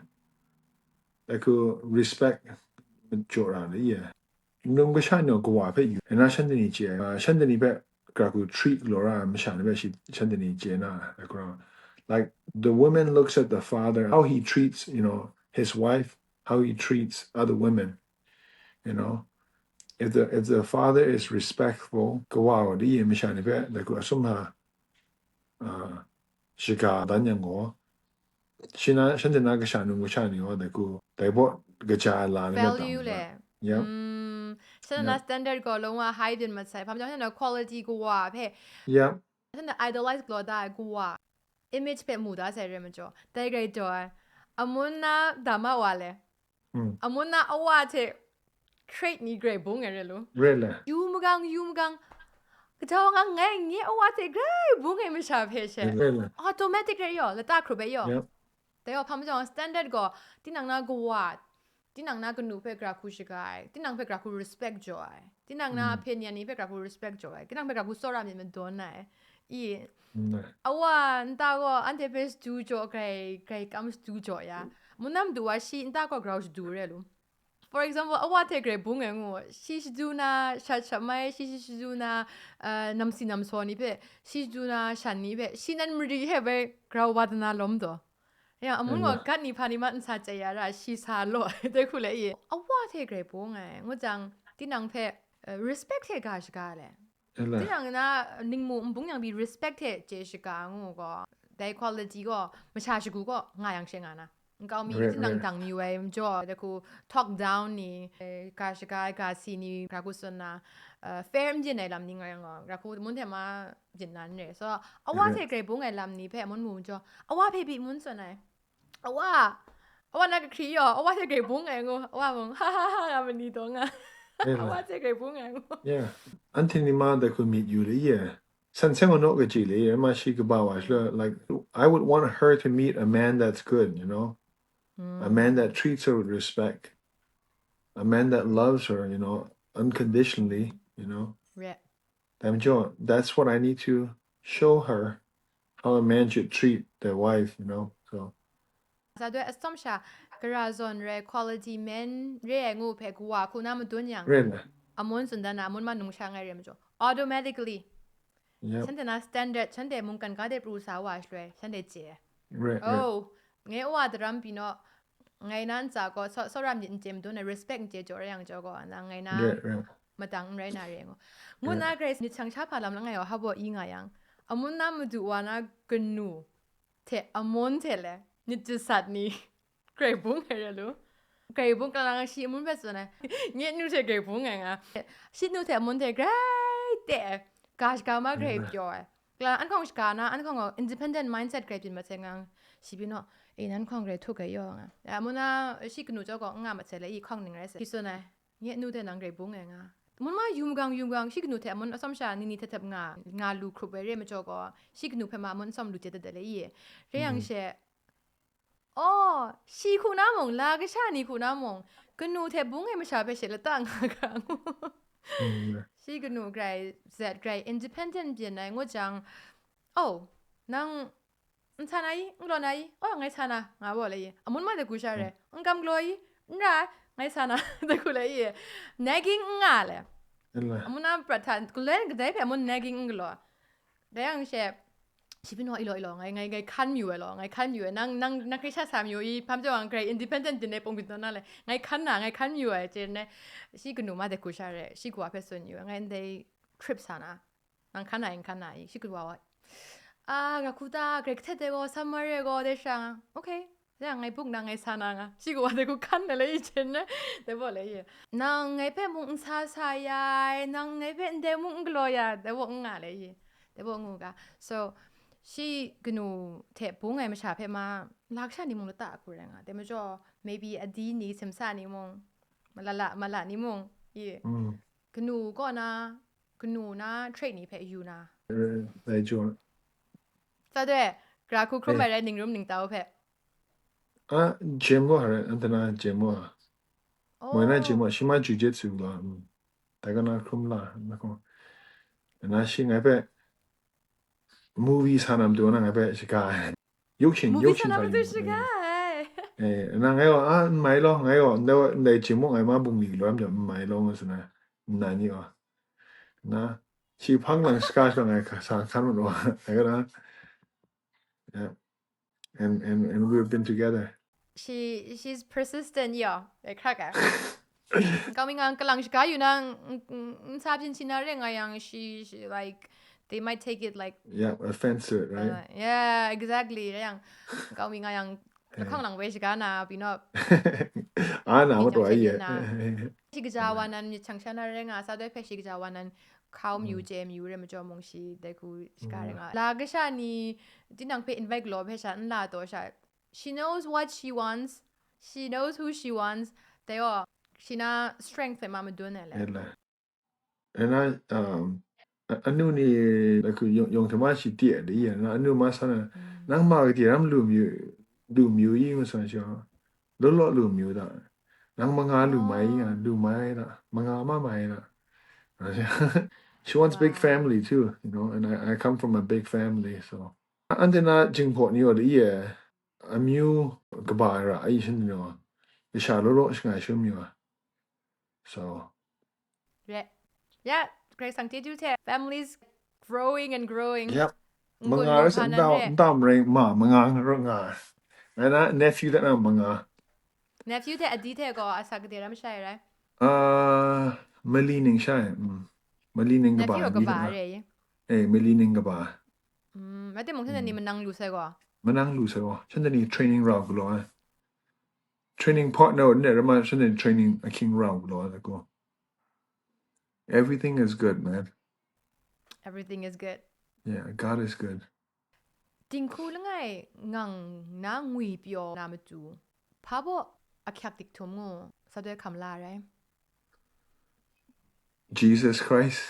Dai hku respect majaw ra le ye. Num kasha ni gaw kawa hpe yu, na shanhte ni chye ai, shanhte ni hpe gara hku treat galaw ra ai masha ni hpe shi, shanhte ni chye na ai, like, the woman looks at the father, how he treats, you know, his wife, how he treats other women, you know. If the if the father is respectful, kawa gaw di masha ni hpe dai hku asum hta, uh, shaga dan yang gaw, shi na, shanhte na kasha num kasha ni gaw dai hku dai baw kaja ai la na value le. Yeah. Mm, shanhte na standard gaw long wa high din masai. Hpam jang shanhte na quality kawa hpe. Yeah. Shanhte idolize galaw da ai kawa. Image hpe mu da sai re majaw. Dai grai jaw ai. Amun na dama wa le. Mm. Amun na awa hte trait ni grai bung ai re lu. Re le. Yu magang, yu magang. Kajaw nga ngai nye awa hte grai bung ai masha hpe she. Re le. Automatic re yaw, lata hkrup ai yaw. Yep. Dai yaw hpam jang standard gaw, tinang na kawa, tinang na kanu hpe gra hku shaga ai, tinang hpe gra hku respect jaw ai, tinang na opinion ni hpe gra hku respect jaw ai, tinang hpe gra hku tsawra myit madawn ai. I, mm, awa nta gaw anhte hpe shadu jaw, grai, grai kam shadu jaw ya. Munam du wa shi nta gaw grau shadu re lu. For example, awa hte grai bung ai ngu, shi shadu na shat shat mai, shi shi shadu na, uh, namsi namsaw ni hpe, shi shadu na shan ni hpe, shi nan mari hpe bai grau wa dana lawm taw. Ya, amun gaw gat ni hpa ni ma nsa chye ya ra, shi sa law, dai hku le i. Awa hte grai bung ai, ngu jang, tinang hpe, uh, respect hte ga shaga le. Tinang na ningmu nbung yang pyi respect hte chye shaga ngu gaw, dai quality gaw masha shagu gaw nga yang she nga na. Nkau mi tinang dang mayu ai majaw, dai hku talk down ni, eh, ga shaga ai ga si ni, gra hku tsun na, eh, fair n byin ai lam ni nga yang gaw, gra hku mun hte ma byin na n re. So, awa hte grai bung ai lam ni hpe mun mu majaw, awa hpe pyi mun tsun ai. Awa, awa na kahkri yaw, awa hte grai bung ai ngu, awa mung, ha ha ha, nga mani taw nga. Awa hte grai bung ai ngu. Yeah. Anhte ni ma dai hku myit yu le ye. San seng anok kaji le ye, ma shi kaba wa shaloi, like, I would want her to meet a man that's good, you know? A man that treats her with respect. A man that loves her, you know, unconditionally, you know? Re. Dai majaw, that's what I need to show her, how a man should treat their wife, you know? So. Sa doi atsawm sha, gara zawn re, quality man re ai ngu hpe kawa hku na madun yang, re na, amun tsun dan na, amun ma nung sha ngai re majaw, automatically, yep, shanhte na standard, shanhte mungkan ga de pru sa wa shaloi, shanhte chye. Re, re. Oh, ngai wa daram pyi naw, ngai na ntsa gaw, so, tsawra myit n chye madun ai, respect n chye jaw rai yang jaw gaw, nang ngai na matang n rai na re ngu. Ngu na Grace, myit shang sha hpa lam langai wa hpa baw i nga yang, amun na madu wa na kanu hte amun hte le, myit jasat ni, grai bung ai re lu. Grai bung kalang shi amun hpe tsun ai. Nye nu hte grai bung ai nga. Shi nu hte amun hte grai te ai. Ga shaga ma grai pyaw ai. Kalang an hkawng shaga na, an hkawng gaw independent mindset grai byin mat sai nga. Shi byin naw, e, nan hkawng grai htuk ai yaw nga. Ya, amun na shi kanu chyawm gaw n nga mat sai le, i hkawng ning rai sai. Shi tsun ai. Nye nu hte nang grai bung ai nga. Mun ma yu magang, yu magang, shi kanu hte amun atsawm sha ni ni htet htet nga, nga lu hkrup ai re majaw gaw, shi kanu hpe ma amun atsawm lu chye dat ai le i. Re yang she, oh, shi hku na mung, la kasha ni hku na mung, kanu hte bung ai masha hpe she lata nga ga ngu. Shi kanu grai zet, grai independent byin ai ngut jang, oh, nang n sa na i, n galaw na i, oh, ngai sa na, nga baw le i, amun ma dai hku sha re, n kam galaw i, n ra, ngai sa na, dai hku le i, nagging n nga le. Amun na prat hta, galen kadai hpe amun nagging n galaw. Dai yang she, shi byin naw, i law, i law, ngai, ngai, ngai hkan mayu ai law, ngai hkan mayu ai, nang, nang, nang hkri sha sa mayu i, hpam jawng grai independent byin ai pawng byin tawn na le, ngai hkan na, ngai hkan mayu ai, chye n ai, shi kanu ma dai hku sha re, shi kawa hpe tsun yu ai, ngai ndai trip sa na, nang hkan na i, n hkan na i, shi kawa wa, a, ga hku ta, grai kahtet dai gaw, summer e gaw, dai sha nga, okay, ya, ngai buk na, ngai sa na nga, shi kawa dai hku hkan na le i chyen na, dai baw le i, nang ngai hpe mung n sa sa ya ai, nang ngai hpe ndai mung n galaw ya, dai baw n nga le i, dai baw ngu ga. So, shi kanu hte bung ai masha hpe ma, la kasha ni mung lata hku rai nga, dai majaw, maybe adi ni, simsa ni mung, malala, mala ni mung, i, kanu kaw na, kanu na trait ni hpe yu na. Eh, dai jaw. Sa doi, gra hku hkrum ai rai, ningrum ningtau hpe. A, gym gaw hare, anhte na gym gaw. Moi na gym gaw, shi ma jujitsu gaw, mm. Dai gaw na hkrum la, na gaw. Na shi ngai hpe, movie sa na matu na ngai hpe shaga ai. Yuk shin, movie yuk sa shin na sa matu yu. Shaga ai. Eh, na ngai gaw, a, n mai law, ngai gaw, ndai, ndai gym mung ngai ma bungli galaw lam jang, n mai law, ngu sa na, nna ni gaw. Na, shi hpang lang shaga shaga ngai sa hkan mat wa, ai ga na. Yeah. And, and, and we've been together. She, she's persistent, yeah. Like, hkrak ai. Kau mi nga kalang shaga yu na, n- n- n- sa byin shi na re nga yang, she, she, like, they might take it like, Yeah, offense to it, right? uh, yeah, exactly. Yang kau mi nga yang, kakang lang we shaga na, you know, Ana, what do I Myit hear? jang sha yin na. Shi kaja wa nan myit chang sha na re nga, sa doi hpe shi kaja wa nan kau myu je myu re majaw mung shi dai ku shika re nga. La kasha ni, tinang hpe invite law hpe sha nla taw sha. She knows what she wants. She knows who she wants. Dai o, shi na strength hpe ma madun ai le. Ela. Ana, um, a- anu ni, like, yong, yong tama shi tia de ya, na anu ma sa na, nang ma kati ram lu myu, lu myu yi ma sa sha. Lo lo lu myu da. Nang manga lu mai ya, lu mai da. Manga ma mai da. She wants big Wow. Family too, you know, and I, I come from a big family, so. Anhte na jingpawt ni wa de ye, amyu kaba ai ra, ai shin ni wa. Isha lo lo shangai shum yu wa. So, Re. Yeah, Grace Sang Jeju hte families growing and growing. Yep. N gun Manga lo rasa hpa nan ndam, re. Ndam ring ma, manga ring nga. Ngai na nephew da na manga. Nephew hte adi hte gaw asak kade ram shai rai. Uh, mali ning shai. Mm. Mali ning Nephew kaba. gaw kaba re. Eh, mali ning kaba. Mm, mate mung shen ni manang lu sai gaw. Manang lu sai gaw. Shen ni training rau galo ai. Training partner ne rama shen ni training a king rau galo ai ko. Everything is good, man. Everything is good. Yeah, God is good. Dinghku langai ngang na ngwi pyaw na matu, hpa baw ahkyak dik htum ngu, sa doi hkam la rai. Jesus Christ.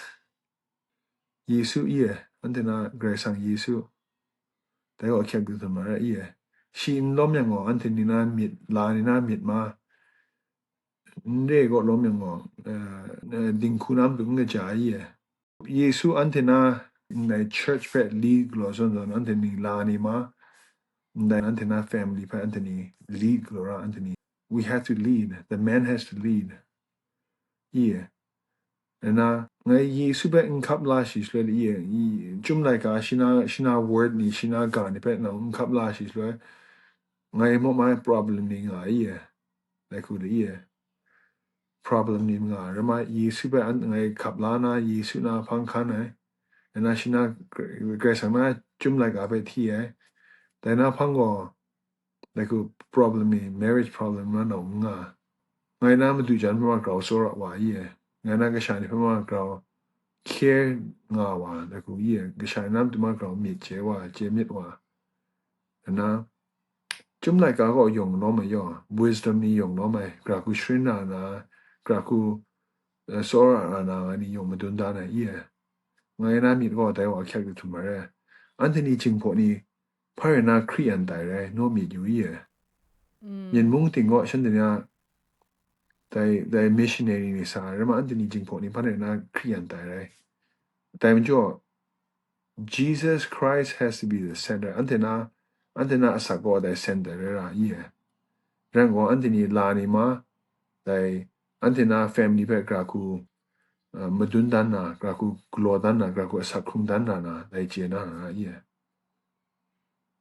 Yesu i e, anhte na Karai Kasang Yesu. Dai gaw ahkyak dik htum ma ra i e. Shi n lawm yang gaw, anhte ni na myit, la ni na myit ma, n re gaw lawm yang gaw, uh, dinghku na matu n kaja i e. Yesu anhte na ndai church hpe lead galaw zawn zawn, anhte ni la ni ma, ndai anhte na family hpe anhte ni lead galaw ra, anhte ni. We have to lead. The man has to lead. I e. Nna, ngai Yesu hpe n hkap la shi shaloi, i e, i, Chyum Laika shi na, shi na word ni, shi na ga ni hpe nang n hkap la shi shaloi, ngai maw mai problem ni nga i e. Dai hku de i e. Problem ni nga, rama Yesu hpe an ngai hkap la na, Yesu na hpang hkan ai. Nna shi na Karai Kasang na Chyum Laika hpe hti ai. Dai na hpang gaw, dai hku problem ni, marriage problem na nau n nga. Ngai na madu jan hpe ma grau tsawra wa i e. Ngai na kasha ni hpe ma grau care nga wa, dai hku i e. Kasha ni na matu ma grau myit chye wa, chye myit wa. Nna, Chyum Laika gaw yawng lawm ai yaw, wisdom ni yawng lawm ai, gra hku sharin na na, gra hku, eh, tsawra na na ni yawng madun da na i e. Ngai na myit gaw dai wa ahkyak dik htum ma re. Anhte ni jinghpaw ni, hpa rai na Hkriyan tai rai, naw myit yu i e. Myen mung ting gaw shanhte ni a, dai, dai missionary ni sa ai, rama anhte ni jinghpaw ni hpa rai na Hkriyan tai rai. Dai majaw, Jesus Christ has to be the center. Anhte na, anhte na asak gaw dai center rai ra i e. Rai gaw, anhte ni la ni ma, dai, anhte na family hpe gra hku, uh, madun dan na, gra hku galaw dan na, gra hku asak hkrung dan na, na, dai chye na, na, i e.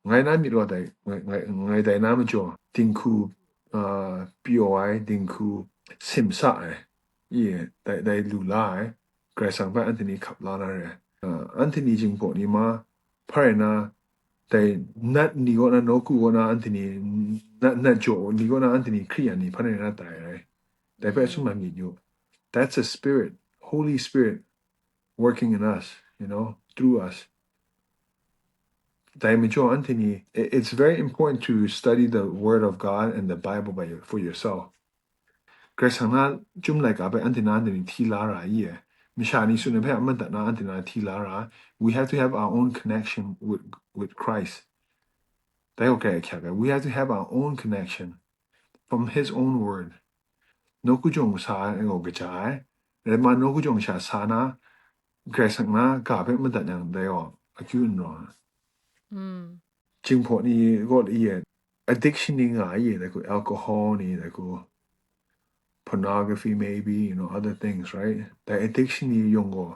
Ngai na myit wa dai, ngai, ngai, ngai dai na majaw, dinghku, uh, pyaw ai, dinghku simsa ai, i e, dai, dai lu la ai, Karai Kasang hpe anhte ni hkap la na re. Uh, anhte ni jinghpaw ni ma, hpa rai na, dai nat ni kaw na, nawku kaw na, anhte ni, nat, nat jaw ni kaw na, anhte ni Hkriyan ni hpa rai na tai rai. Dai hpe sum ai myit yu. That's a spirit, Holy Spirit working in us, you know, through us. Dai majaw anhte ni, i- it's very important to study the Word of God and the Bible by your, for yourself. Karai Kasang na Chyum Laika hpe anhte na anhte ni hti la ra i e. Masha ni tsun ai hpe a madat na anhte na hti la ra. We have to have our own connection with, with Christ. Dai gaw hkrai ahkyak ai. We have to have our own connection from His own Word. Nawku jawng sa ai gaw kaja ai. Rai ma, nawku jawng sha sa na, Karai Kasang na ga hpe madat yang dai gaw akyu n rawng ai. Mm. Jinghpaw ni gaw i e, addiction ni nga i e, dai hku alcohol ni, dai hku pornography maybe, you know, other things, right? Dai addiction ni yawng gaw,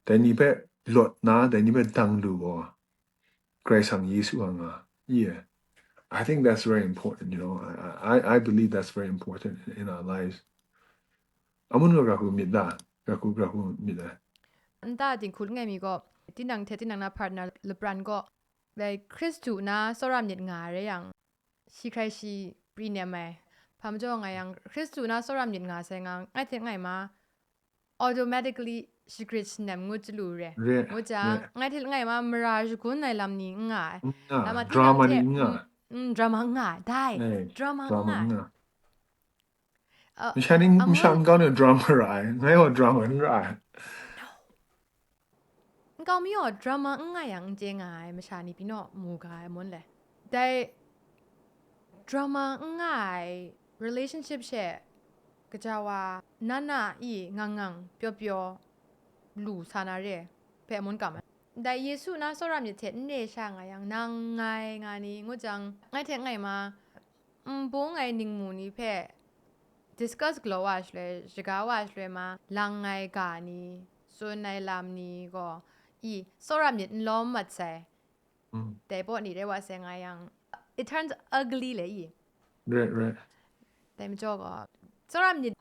dai ni hpe lawt na, dai ni hpe dang lu gaw, Karai Kasang Yesu a nga i e. I think that's very important, you know. I, I, I believe that's very important in our lives. Amun gaw gra hku myit da, gra hku, gra hku myit da. Nta dinghku langai mi gaw, tinang hte tinang na partner lapran gaw, dai Hkristu na tsawra myit nga ai rai yang, shi hkrai shi pri nem ai. Hpa majaw nga yang, Hkristu na tsawra myit nga sai nga, ngai hte ngai ma, automatically shagrit shanem ngut chyalu re. Re, Ngut jang, re. Ngai hte ngai ma mara shagun ai lam ni n nga ai. N nga, Lama drama tinang ni hte, n nga. Mm, mm, drama n nga ai. Dai, Eh, drama n drama nga ai. n nga. Uh, Masha ning, amun masha nkau ni drama ra ai. Ngai gaw drama n ra ai. Nkau mi gaw drama n nga yang n chye nga ai masha ni pyi naw mu ga ai mun le. Dai drama n nga ai relationship she kaja wa nan na i ngang ngang pyaw pyaw lu sa na re hpe amun kam ai. Dai Yesu na tsawra myit hte n re sha nga yang, nang ngai nga ni ngut jang, ngai hte ngai ma, n bung ai ningmu ni hpe discuss galaw wa shaloi, shaga wa shaloi ma, lang ai ga ni, tsun ai lam ni gaw, i, tsawra myit n lawm mat sai. Mm. Dai baw ni rai wa sai nga yang, it turns ugly le i. Right, right. Dai majaw gaw, tsawra myit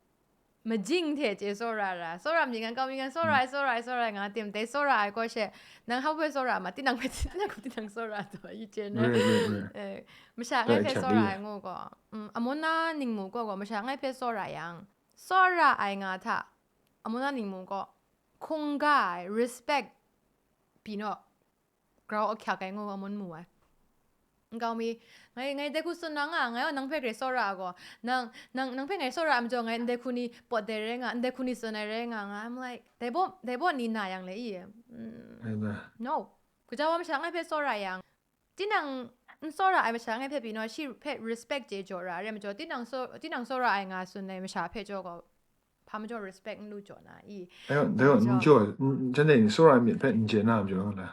majing hte chye tsawra ra, tsawra myit ngan kau mi ngan tsawra ai, tsawra ai, tsawra ai nga tim, dai tsawra ai gaw she, nang hpa hpe tsawra ma, tinang hpe, tinang hpe tinang tsawra taw, i chye na. Right, right, right. Eh, masha ngai Right, hpe exactly. tsawra ai ngu gaw, mm, amun na ningmu gaw gaw, masha ngai hpe tsawra yang, tsawra ai nga hta, amun na ningmu gaw, hkungga ai, respect, pyi naw, grau ahkyak ai ngu amun mu ai. Nkau mi, ngai, ngai ndai hku tsun na nga, ngai gaw nang hpe grai tsawra ai gaw, nang, nang, nang hpe ngai tsawra ai majaw, ngai ndai hku ni pawt dai rai nga, ndai hku ni tsun ai rai nga, nga, I'm like, dai baw, dai baw ni na yang le i? Mm, Amen. No. Kaja wa masha ngai hpe tsawra yang, tinang n tsawra ai masha ngai hpe pyi naw, shi hpe respect chye jaw ra ai rai majaw, tinang tsaw-, tinang tsawra ai nga tsun ai masha hpe jaw gaw, hpa majaw respect n lu jaw na i? Dai gaw, dai gaw, Majaw. n jaw, n, jan dai ni tsawra ai myit hpe n chye na majaw la.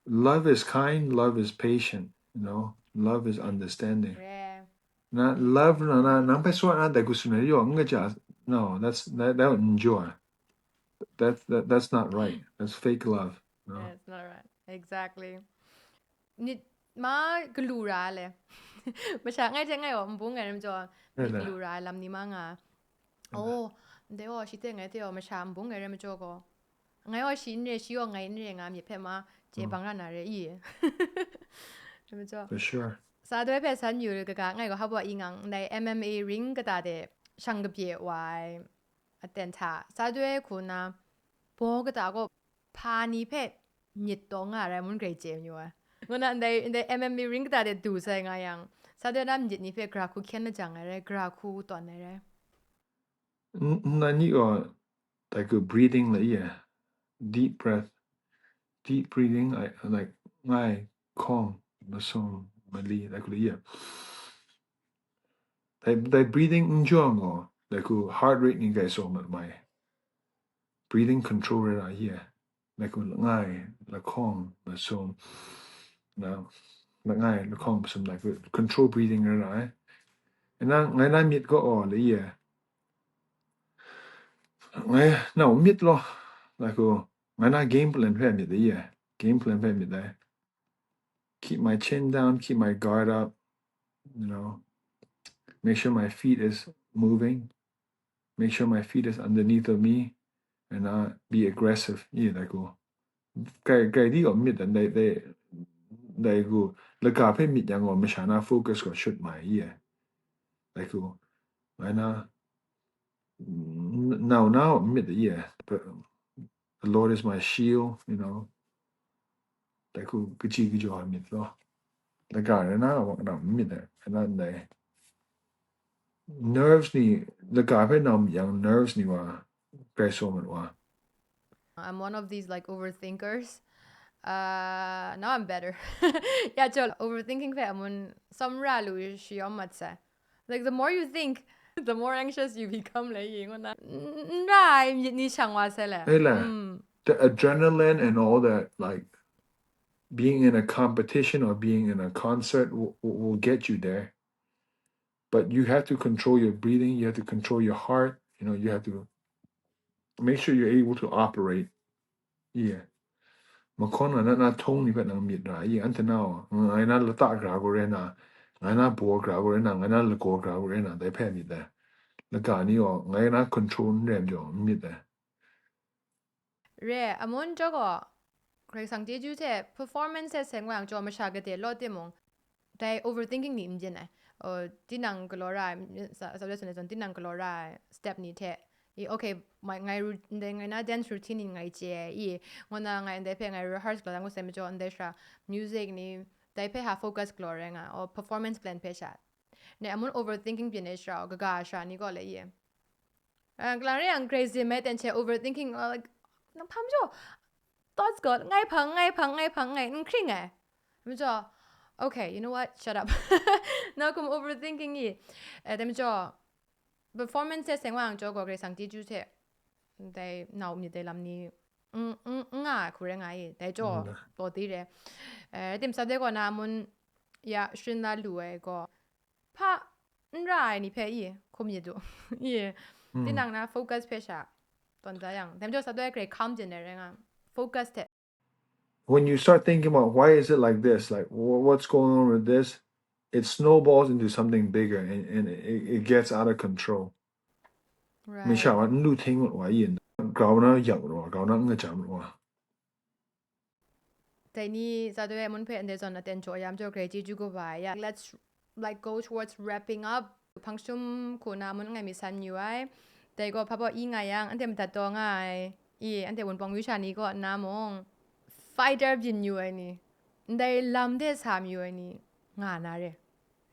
Love is kind, love is patient, you know, love is understanding. Re. Na love na, na, nang hpe tsawra na dai hku tsun ai yaw, n kaja, no, that's, that, that enjoy. That, that, that's not right. That's fake love, you know? That's not right. Exactly. Nit ma galu ra le. Masha ngai hte ngai gaw, n bung ai rai majaw, Right, nit right. galu ra ai lam ni ma nga. Right. Oh, ndai gaw, shi hte ngai hte gaw, masha n bung ai rai majaw gaw, ngai gaw shi n re, shi gaw ngai n re nga myit hpe ma, chye Mm. bang ra na re i. Rai majaw. For sure. Sa doi hpe san yu kaga, ngai gaw hpa baw i ngang, ndai M M A ring kata de shang kabye wa ai aten hta, sa doi hku na, baw kata gaw hpa ni hpe myit taw nga ai rai mun grai chye mayu ai. Ngu na, ndai, ndai M M A ring kata de du sai nga yang, sa doi na myit ni hpe gra hku hkyen lajang ai rai, gra hku tawn ai rai. N-, n-, na ni gaw, like, a breathing la ye, deep breath, deep breathing, I, like, ngai, hkawng, masum, mali, like, la ye. Dai, dai breathing n jawng gaw, like, heart rate ni grai saw mat mai. Breathing control rai ra ye. Like, langai, lahkawng, masum, na, langai, lahkawng, masum, like, control breathing rai ra ai. Nang, ngai na myit gaw aw, la ye. Ngai na myit law, like, ngai na game plan hpe myit la ye. Game plan hpe myit ai. Keep my chin down, keep my guard up, you know. Make sure my feet is moving. Make sure my feet is underneath of me and not be aggressive. Ye, dai hku. Grai, grai di gaw myit dan, dai, dai, dai hku, laga hpe myit yang gaw, masha na focus gaw shut mai ye. Dai hku, ngai na, n-, nau na gaw myit ye. But the Lord is my shield, you know. Dai hku, kaji kajaw ai myit law. Laga rai na, awang na myit ai, na ndai. Nerves ni, laga hpe nau myit yang nerves ni wa, grai saw mat wa. I'm one of these, like, overthinkers. Uh, now I'm better. Ya, chyawm, overthinking hpe amun tsawm ra lu shayawm mat sai. Like, the more you think, the more anxious you become, like, you know, n-, n-, n-, ra ai myit ni shang wa sai le. Hey, la, Mm. the adrenaline and all that, like, being in a competition or being in a concert will, will, will get you there. But you have to control your breathing, you have to control your heart, you know, you have to make sure you're able to operate. Yeah. Mahkawn na, na, na htawng ni hpe nang myit ra, i, anhte na, ngai na lata gara gaw rai na, ngai na baw gara gaw rai na, ngai na lagaw gara gaw rai na, dai hpe myit dai. laga ni gaw ngai na control n rai majaw, n myit ai. Re, amun jaw gaw, Karai Kasang chyeju hte performance hte seng wa yang jaw masha gade law timung, dai overthinking ni n byin ai. Oh, tinang galaw ra ai, mm, sa, sa, sa, sa, tinang galaw ra ai step ni hte. I, okay, mai, ngai ru-, ndai ngai na dance routine ni ngai chye ai. I, ngu na ngai ndai hpe ngai rehearse galaw yang ngu sai majaw ndai shara music ni, dai hpe ha focus galaw rai nga, or performance plan hpe sha. Ne, amun overthinking byin ai shara, gaga shara ni gaw le ye. Uh, kalang re yang crazy mai ten che overthinking, uh, like, nang hpa majaw, thoughts gaw, ngai hpang, ngai hpang, ngai hpang, ngai, n hkring ai. Majaw, okay, you know what? Shut up. Nang kum overthinking i. Eh, dai majaw, performance hte seng wa yang jaw gaw Karai Kasang chyeju hte, dai nau myit dai lam ni, n, n, n nga ai hku rai nga i, dai jaw, Mm. taw di re. Eh, tim sa de gaw na mun, ya, shrin la lu ai gaw, hpa n ra ai ni hpe i, hkum yit u. I, Mm. tinang na focus hpe sha, tawn za yang, dai majaw sa doi grai calm byin ai rai nga, focus hte. When you start thinking about why is it like this, like, wha-, what's going on with this, it snowballs into something bigger and, and it, it gets out of control. Right. Masha wa n lu hting mat wa yin, grau na yak mat wa, grau na n kaja mat wa. Dai ni, sa doi mun hpe ndai zawn aten jaw ya majaw grai chyeju kaba ai ya. Let's, like, go towards wrapping up. Hpang shum hku na mun ngai mi san yu ai. Dai gaw hpa baw i nga yang, anhte madat taw nga ai. I, anhte Wunpawng yu sha ni kaw nna mung, fighter byin yu ai ni, ndai lam de sa mayu ai ni, nga na re.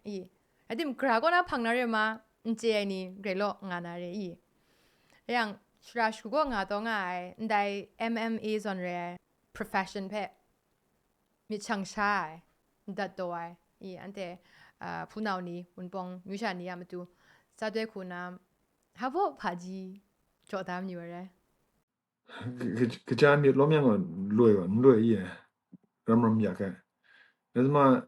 I, adim gra kaw na hpang na re ma, n chye ai ni, grai law nga na re i. Yang, shara shagu kaw nga taw nga ai, ndai M M A zawn re ai profession hpe myit shang sha ai, dat taw ai, i, anhte, ah, hpunau ni, Wunpawng yu sha ni a matu, sa doi hku na, hpa baw hpaji jaw da mayu ai rai. Ka-, ka-, kaja myit lawm yang gaw loi gaw n loi i ai, ram ram yak ai. Rai timung,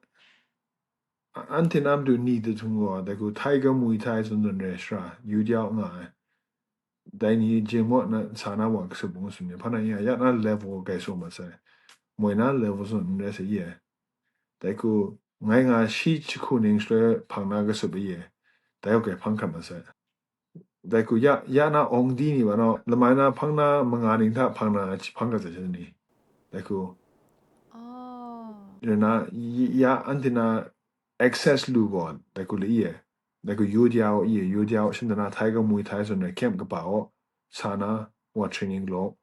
a-, anhte na matu ni dahtung gaw, dai hku Tiger Muay Thai zawn zawn re ai shara, yu dia nga ai. Dai ni gym wa na, sa na wa kasup ngu sum ni, hpa na ya, ya na level gai so mat sai. Moi na level zawn n rai sai i ai. Dai hku, ngai nga shi jahku ning shaloi hpang na kasup i ai. Dai gaw grai hpang hkrat mat sai. Dai hku ya, ya na awng di ni wa naw, lamai na hpang na manga ning hta hpang na hpang gat sai ni. Dai hku. Oh. Ya na, y-, ya anhte na access lu gaw, dai hku le i e. Dai hku yu dia o i e, yu dia o, shin dana Tiger Muay Thai zawn ai camp kaba o, sa na, wa training lo.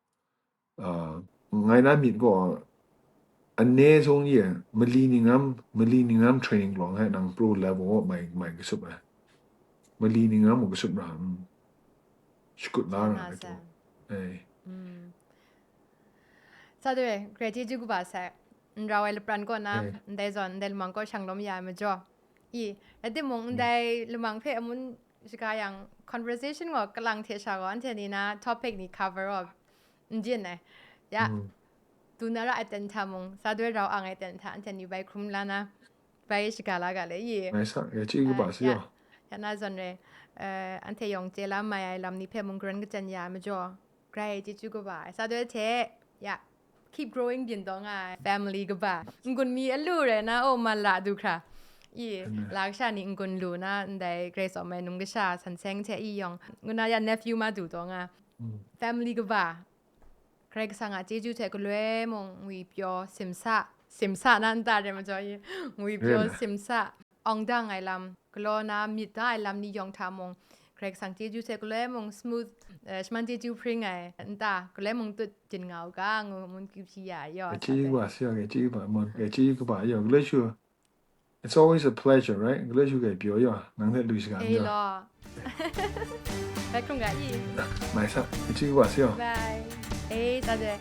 Ah, ngai na myit gaw, ane zong ye, mali ningnam, mali ningnam training lawng he nang pro level mai, mai kasup ai. Mali ningnam mung kasup ra, mm. Shakut la ra Nga katu. Sa. Ai. Mm. Sa de, grai chyeju kaba sai. N rau ai lapran kaw na, Ai. ndai zawn, ndai lamang kaw shang lawm ya ai majaw. I, rai timung, Mm. ndai lamang hpe amun shaga yang, conversation gaw kalang hte sha gaw, anhte ni na topic ni cover up. N byin ai. Ya. Mm. Du na ra ai ten hta mung, sa doi rau ang ai ten hta, anhte ni bai hkrum la na, bai shaga la ga le, ye. Ngai sa, ya chyi kaba Ah, si ya. yaw. Ya na zawn re, eh, anhte yawng chye la mai ai lam ni hpe mung karan kachyan ya ai majaw, grai chyeju kaba ai. Sa doi hte, ya, keep growing byin taw nga ai family kaba. N-gun mi alu rai na, oh, man la du hkra. I, Amen. la kasha ni n-gun lu na, ndai grai tsawm ai num kasha san seng hte i yawng, ngu na ya nephew ma du taw nga. Mm. Family kaba. Karai Kasang a chyeju hte galoi mung ngwi pyaw simsa, simsa na nta re majaw i, ngwi pyaw Re. simsa, awng dang ai lam, galaw na myit da ai lam ni yawng hta mung, Karai Kasang chyeju hte galoi mung smooth, eh, shaman chyeju hpring ai nta, galoi mung tut jin nga u ga, ngu mun kyu hpyi ya yaw, Grai chyeju kaba si yaw, grai chyeju kaba, mon, grai chyeju kaba yaw, galoi shu. It's always a pleasure, right? Galoi shu grai pyaw yaw, nang hte lu shaga Ei yaw. law. Bai hkrung ga i. Mai sa, grai chyeju kaba si yaw. Bye. Ei, sa de.